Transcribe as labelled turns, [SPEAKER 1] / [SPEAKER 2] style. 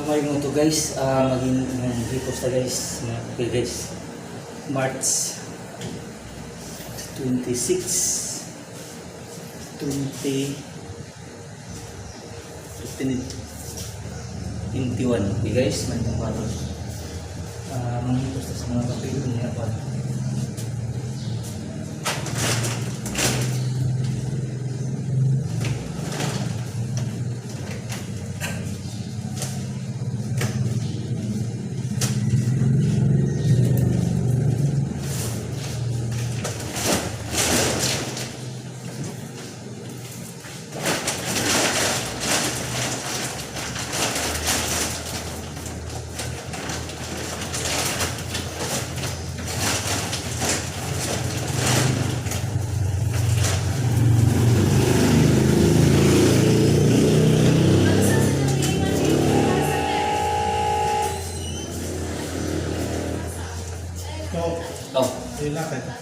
[SPEAKER 1] Mamayong to, guys, maging hipos ta, guys. Mga okay, guys. March 26 20 21. Okay, guys, may itong karon. Manghipos ta sa mga papel niya pa.
[SPEAKER 2] So,
[SPEAKER 1] Oh,
[SPEAKER 2] relax eh.